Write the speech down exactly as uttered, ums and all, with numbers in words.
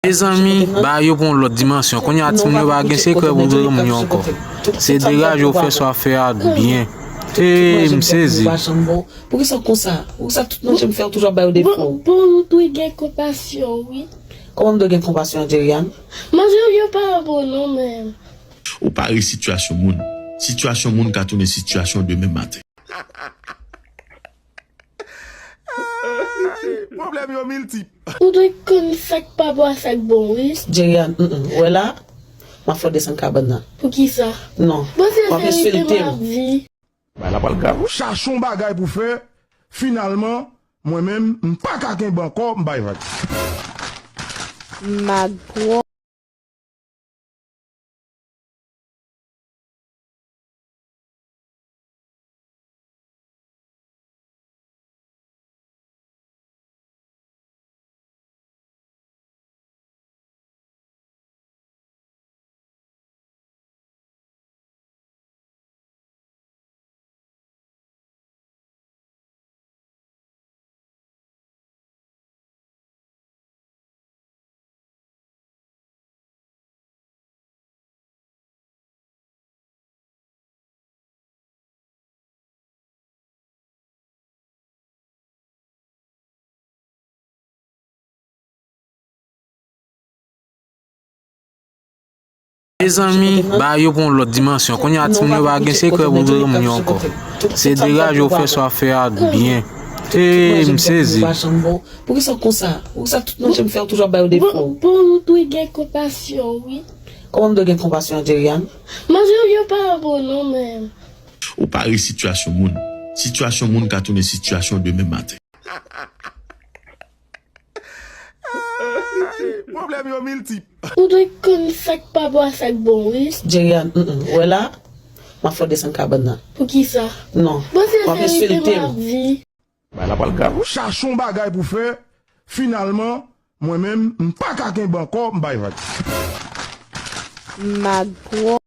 Mezanmi, bagay yo pran yon lòt dimansyon. Kounye a timoun yo pa gen sekrè pou granmoun yo ankò. Se degaje w fè sa w ap fè a byen. Hey, m sezi. Poukisa w konsa? Poukisa tout manje m fè w toujou ap ba yo defo? Bon, bon, nou dwe gen konpasyon, wi. Kòman m dwe gen konpasyon, Jerian? Manje yo pa bon non, men. Ou pa ri sitiyasyon moun. Sitiyasyon moun ka tounen sitiyasyon demen maten. Pwoblèm yo miltip. Ou dwe konn sa k pa bon ak sa k bon, wi. Jerian, mm, mm. Ou wè la, m ap fè w desann kabann nan. Poukisa? Non. Bon, se verite m ap di. Bagay la pral grav, wi. Chache yon bagay pou fè, finalman, mwen menm, m pa ka kenbe ankò, m bay vag. Magwò. Mezanmi, bagay yo pran yon lòt dimansyon. Kounye a timoun yo pa gen sekrè pou granmoun yo ankò. Se degaje w fè sa w ap fè a byen. Hey, m sezi. Poukisa w konsa? Poukisa tout manje m fè w toujou ap ba yo defo? Bon, bon, nou dwe gen konpasyon, wi. Kòman m dwe gen konpasyon, Jerian? Manje yo pa bon non, men. Ou pa ri sitiyasyon moun. Sitiyasyon moun ka tounen sitiyasyon demen maten. Pwoblèm yo miltip. Ou dwe konn sa k pa bon ak sa k bon, wi. Jerian, mm, mm. Ou wè la, m ap fè w desann kabann nan. Poukisa? Non. Bon, se verite m ap di. Bagay la pral grav, wi. Chache yon bagay pou fè, finalman, mwen menm, m pa ka kenbe ankò, m bay vag. Magwò.